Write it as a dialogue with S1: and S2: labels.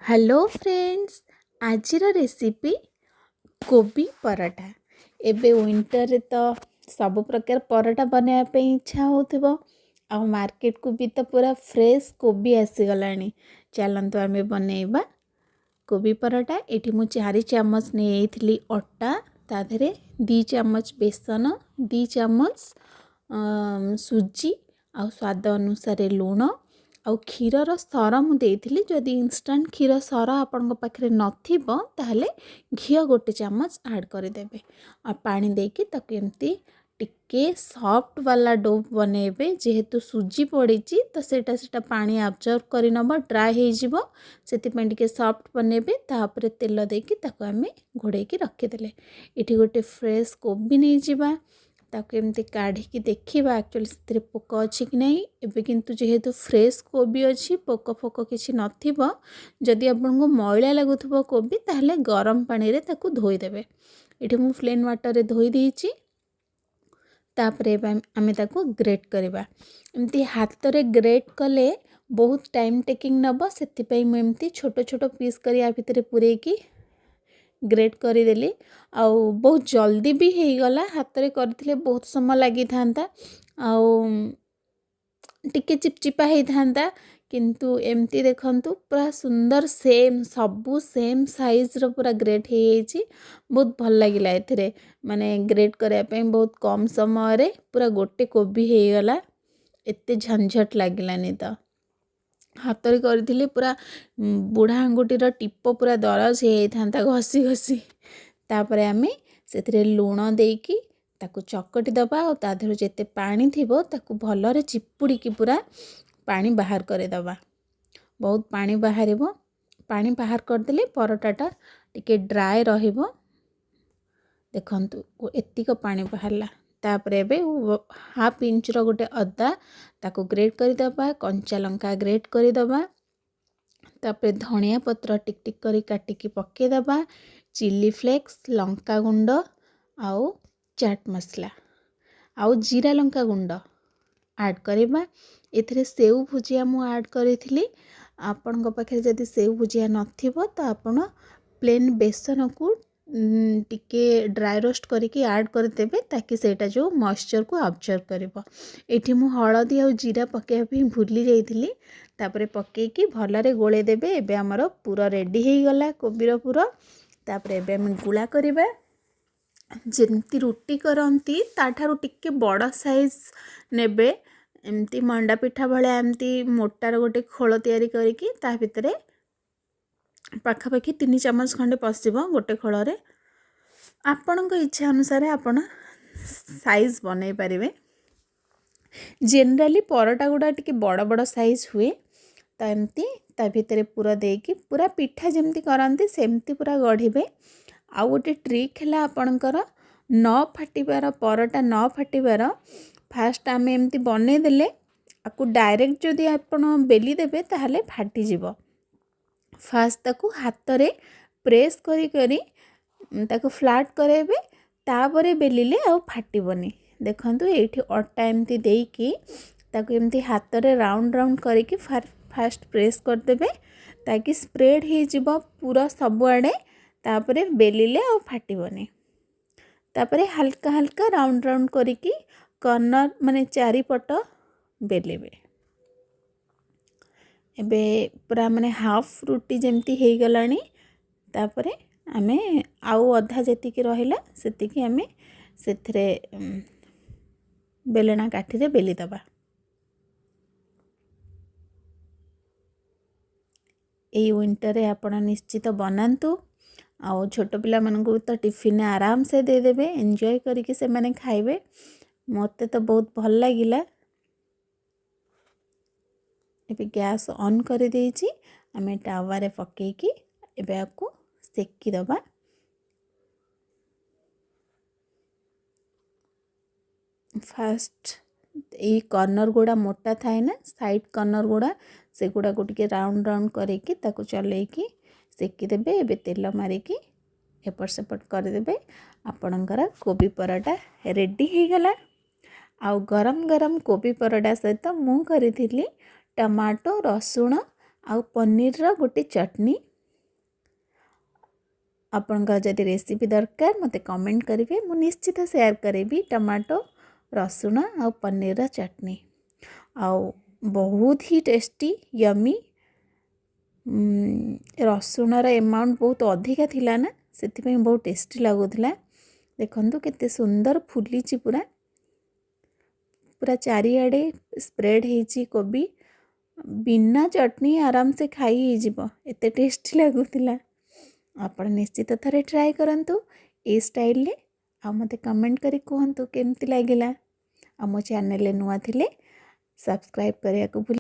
S1: Hello friends, ଆଜିର recipe କୋବି ପରଟା। ଏବେ ୱିଣ୍ଟରରେ ତ ସବୁ ପ୍ରକାର ପରଟା ବନାଇବା ପାଇଁ ଇଚ୍ଛା ହେଉଥିବ ଆଉ ମାର୍କେଟକୁ ବି ତ ପୁରା ଫ୍ରେଶ୍ କୋବି ଆସିଗଲାଣି। ଚାଲନ୍ତୁ ଆମେ ବନେଇବା କୋବି ପରଟା। ଏଠି ମୁଁ 4 ଚାମଚ ନେଇଯାଇଥିଲି ଅଟା, ତା ଦେହରେ 2 ଚାମଚ ବେସନ, 2 ଚାମଚ ସୁଜି ଆଉ ସ୍ୱାଦ ଅନୁସାରେ ଲୁଣ ଆଉ କ୍ଷୀରର ସର ମୁଁ ଦେଇଥିଲି। ଯଦି ଇନଷ୍ଟାଣ୍ଟ କ୍ଷୀର ସର ଆପଣଙ୍କ ପାଖରେ ନଥିବ, ତାହେଲେ ଘିଅ 1 ଚାମଚ ଆଡ଼୍ କରିଦେବେ। ଆଉ ପାଣି ଦେଇକି ତାକୁ ଏମିତି ଟିକେ ସଫ୍ଟ ବାଲା do ବନେଇବେ। ଯେହେତୁ ସୁଜି ପଡ଼ିଛି ତ ସେଇଟା ପାଣି ଆବଜର୍ଭ କରିନେବ, ଡ୍ରାଏ ହେଇଯିବ, ସେଥିପାଇଁ ଟିକେ ସଫ୍ଟ ବନେଇବେ। ତାପରେ ତେଲ ଦେଇକି ତାକୁ ଆମେ ଘୋଡ଼େଇକି ରଖିଦେଲେ। ଏଠି ଗୋଟେ ଫ୍ରେଶ୍ କୋବି ନେଇଯିବା, ତାକୁ ଏମିତି କାଢ଼ିକି ଦେଖିବା ଆକ୍ଚୁଆଲି ସେଥିରେ ପୋକ ଅଛି କି ନାହିଁ। ଏବେ କିନ୍ତୁ ଯେହେତୁ ଫ୍ରେଶ୍ କୋବି ଅଛି, ପୋକ ଫୋକ କିଛି ନଥିବ। ଯଦି ଆପଣଙ୍କୁ ମଇଳା ଲାଗୁଥିବ କୋବି, ତାହେଲେ ଗରମ ପାଣିରେ ତାକୁ ଧୋଇଦେବେ। ଏଠି ମୁଁ ପ୍ଲେନ୍ ୱାଟରରେ ଧୋଇ ଦେଇଛି। ତାପରେ ଏବେ ଆମେ ତାକୁ ଗ୍ରେଟ୍ କରିବା। ଏମିତି ହାତରେ ଗ୍ରେଟ୍ କଲେ ବହୁତ ଟାଇମ୍ ଟେକିଂ ନେବ, ସେଥିପାଇଁ ମୁଁ ଏମିତି ଛୋଟ ଛୋଟ ପିସ୍ କରି ୟା ଭିତରେ ପୂରେଇକି ଗ୍ରେଟ୍ କରିଦେଲି ଆଉ ବହୁତ ଜଲ୍ଦି ବି ହେଇଗଲା। ହାତରେ କରିଥିଲେ ବହୁତ ସମୟ ଲାଗିଥାନ୍ତା ଆଉ ଟିକେ ଚିପଚିପା ହେଇଥାନ୍ତା, କିନ୍ତୁ ଏମିତି ଦେଖନ୍ତୁ ପୁରା ସୁନ୍ଦର ସେମ୍, ସବୁ ସେମ୍ ସାଇଜ୍ର ପୁରା ଗ୍ରେଟ୍ ହେଇଯାଇଛି। ବହୁତ ଭଲ ଲାଗିଲା ଏଥିରେ, ମାନେ ଗ୍ରେଟ୍ କରିବା ପାଇଁ ବହୁତ କମ୍ ସମୟରେ ପୁରା ଗୋଟେ କୋବି ହେଇଗଲା, ଏତେ ଝଞ୍ଝଟ ଲାଗିଲାନି। ତ ହାତରେ କରିଥିଲି, ପୁରା ବୁଢ଼ା ଆଙ୍ଗୁଠିର ଟିପ ପୁରା ଦରଜ ହେଇଯାଇଥାନ୍ତା ଘଷି ଘଷି। ତାପରେ ଆମେ ସେଥିରେ ଲୁଣ ଦେଇକି ତାକୁ ଚକଟି ଦେବା ଆଉ ତା ଦେହରୁ ଯେତେ ପାଣି ଥିବ ତାକୁ ଭଲରେ ଚିପୁଡ଼ିକି ପୁରା ପାଣି ବାହାର କରିଦେବା। ବହୁତ ପାଣି ବାହାରିବ। ପାଣି ବାହାର କରିଦେଲେ ପରଟାଟା ଟିକେ ଡ୍ରାଏ ରହିବ। ଦେଖନ୍ତୁ, ଏତିକ ପାଣି ବାହାରିଲା। ତାପରେ ଏବେ ହାଫ୍ ଇଞ୍ଚର ଗୋଟେ ଅଦା, ତାକୁ ଗ୍ରେଟ୍ କରିଦେବା, କଞ୍ଚା ଲଙ୍କା ଗ୍ରେଟ୍ କରିଦେବା, ତାପରେ ଧନିଆ ପତ୍ର ଟିକ୍ ଟିକ୍ କରି କାଟିକି ପକାଇଦେବା, ଚିଲି ଫ୍ଲେକ୍ସ, ଲଙ୍କା ଗୁଣ୍ଡ ଆଉ ଚାଟ୍ ମସଲା ଆଉ ଜିରା ଲଙ୍କା ଗୁଣ୍ଡ ଆଡ଼୍ କରିବା। ଏଥିରେ ସେଉ ଭୁଜିଆ ମୁଁ ଆଡ଼୍ କରିଥିଲି। ଆପଣଙ୍କ ପାଖରେ ଯଦି ସେଉ ଭୁଜିଆ ନଥିବ, ତ ଆପଣ ପ୍ଲେନ୍ ବେସନକୁ ଟିକେ ଡ୍ରାଏ ରୋଷ୍ଟ କରିକି ଆଡ଼୍ କରିଦେବେ, ତାକି ସେଇଟା ଯେଉଁ ମଏଶ୍ଚରକୁ ଆବଜର୍ଭ କରିବ। ଏଇଠି ମୁଁ ହଳଦୀ ଆଉ ଜିରା ପକାଇବା ପାଇଁ ଭୁଲି ଯାଇଥିଲି। ତାପରେ ପକାଇକି ଭଲରେ ଗୋଳେଇ ଦେବେ। ଏବେ ଆମର ପୁର ରେଡ଼ି ହେଇଗଲା, କୋବିର ପୁର। ତାପରେ ଏବେ ଆମେ ଗୁଳା କରିବା। ଯେମିତି ରୁଟି କରନ୍ତି, ତାଠାରୁ ଟିକେ ବଡ଼ ସାଇଜ୍ ନେବେ। ଏମିତି ମଣ୍ଡା ପିଠା ଭଳିଆ ଏମିତି ମୋଟାର ଗୋଟେ ଖୋଳ ତିଆରି କରିକି ତା ଭିତରେ ପାଖାପାଖି 3 ଚାମଚ ଖଣ୍ଡେ ପଶିବ ଗୋଟେ ଖୋଳରେ। ଆପଣଙ୍କ ଇଚ୍ଛା ଅନୁସାରେ ଆପଣ ସାଇଜ୍ ବନେଇ ପାରିବେ। ଜେନେରାଲି ପରଟା ଗୁଡ଼ା ଟିକେ ବଡ଼ ବଡ଼ ସାଇଜ୍ ହୁଏ। ତ ଏମିତି ତା ଭିତରେ ପୁର ଦେଇକି ପୁରା ପିଠା ଯେମିତି କରନ୍ତି ସେମିତି ପୁରା ଗଢ଼ିବେ। ଆଉ ଗୋଟେ ଟ୍ରିକ୍ ହେଲା ଆପଣଙ୍କର ନ ଫାଟିବାର, ପରଟା ନ ଫାଟିବାର, ଫାଷ୍ଟ ଆମେ ଏମିତି ବନେଇଦେଲେ ଆକୁ ଡାଇରେକ୍ଟ ଯଦି ଆପଣ ବେଲି ଦେବେ ତାହେଲେ ଫାଟିଯିବ। ଫାଷ୍ଟ ତାକୁ ହାତରେ ପ୍ରେସ୍ କରି କରି ତାକୁ ଫ୍ଲାଟ୍ କରାଇବେ, ତାପରେ ବେଲିଲେ ଆଉ ଫାଟିବନି। ଦେଖନ୍ତୁ, ଏଇଠି ଅଟା ଏମିତି ଦେଇକି ତାକୁ ଏମିତି ହାତରେ ରାଉଣ୍ଡ ରାଉଣ୍ଡ କରିକି ଫାଷ୍ଟ ପ୍ରେସ୍ କରିଦେବେ, ତାକି ସ୍ପ୍ରେଡ଼୍ ହେଇଯିବ ପୁରା ସବୁଆଡ଼େ। ତାପରେ ବେଲିଲେ ଆଉ ଫାଟିବନି। ତାପରେ ହାଲକା ହାଲକା ରାଉଣ୍ଡ ରାଉଣ୍ଡ କରିକି କର୍ଣ୍ଣର, ମାନେ ଚାରିପଟ ବେଲିବେ। ଏବେ ପୁରା ମାନେ ହାଫ୍ ରୁଟି ଯେମିତି ହେଇଗଲାଣି। ତାପରେ ଆମେ ଆଉ ଅଧା ଯେତିକି ରହିଲା ସେତିକି ଆମେ ସେଥିରେ ବେଲଣା କାଠିରେ ବେଲିଦେବା। ଏଇ ୱିଣ୍ଟରରେ ଆପଣ ନିଶ୍ଚିତ ବନାନ୍ତୁ ଆଉ ଛୋଟ ପିଲାମାନଙ୍କୁ ତ ଟିଫିନ୍ ଆରାମସେ ଦେଇଦେବେ, ଏନ୍ଜୟ କରିକି ସେମାନେ ଖାଇବେ। ମୋତେ ତ ବହୁତ ଭଲ ଲାଗିଲା। ଏବେ ଗ୍ୟାସ୍ ଅନ୍ କରିଦେଇଛି। ଆମେ ତାୱାରେ ପକାଇକି ଏବେ ଆକୁ ସେକିଦେବା। ଫାଷ୍ଟ ଏଇ କର୍ଣ୍ଣର ଗୁଡ଼ା ମୋଟା ଥାଏ ନା, ସାଇଡ଼୍ କର୍ଣ୍ଣର ଗୁଡ଼ା, ସେଗୁଡ଼ାକୁ ଟିକେ ରାଉଣ୍ଡ ରାଉଣ୍ଡ କରିକି ତାକୁ ଚଲେଇକି ସେକିଦେବେ। ଏବେ ତେଲ ମାରିକି ଏପଟ ସେପଟ କରିଦେବେ। ଆପଣଙ୍କର କୋବି ପରଟା ରେଡ଼ି ହେଇଗଲା। ଆଉ ଗରମ ଗରମ କୋବି ପରଟା ସହିତ ମୁଁ କରିଥିଲି ଟମାଟୋ, ରସୁଣ ଆଉ ପନିରର ଗୋଟେ ଚଟନି। ଆପଣଙ୍କର ଯଦି ରେସିପି ଦରକାର, ମୋତେ କମେଣ୍ଟ କରିବେ, ମୁଁ ନିଶ୍ଚିତ ସେୟାର କରିବି ଟମାଟୋ, ରସୁଣ ଆଉ ପନିରର ଚଟଣି। ଆଉ ବହୁତ ହି ଟେଷ୍ଟି, ୟମି। ରସୁଣର ଏମାଉଣ୍ଟ ବହୁତ ଅଧିକା ଥିଲା ନା, ସେଥିପାଇଁ ବହୁତ ଟେଷ୍ଟି ଲାଗୁଥିଲା। ଦେଖନ୍ତୁ, କେତେ ସୁନ୍ଦର ଫୁଲିଛି ପୁରା, ପୁରା ଚାରିଆଡ଼େ ସ୍ପ୍ରେଡ଼୍ ହେଇଛି କୋବି। ବିନା ଚଟଣି ଆରାମସେ ଖାଇ ହେଇଯିବ, ଏତେ ଟେଷ୍ଟି ଲାଗୁଥିଲା। ଆପଣ ନିଶ୍ଚିତ ଥରେ ଟ୍ରାଏ କରନ୍ତୁ ଏଇ ଷ୍ଟାଇଲରେ ଆଉ ମୋତେ କମେଣ୍ଟ କରି କୁହନ୍ତୁ କେମିତି ଲାଗିଲା। ଆଉ ମୋ ଚ୍ୟାନେଲରେ ନୂଆ ଥିଲେ ସବସ୍କ୍ରାଇବ୍ କରିବାକୁ ଭୁଲ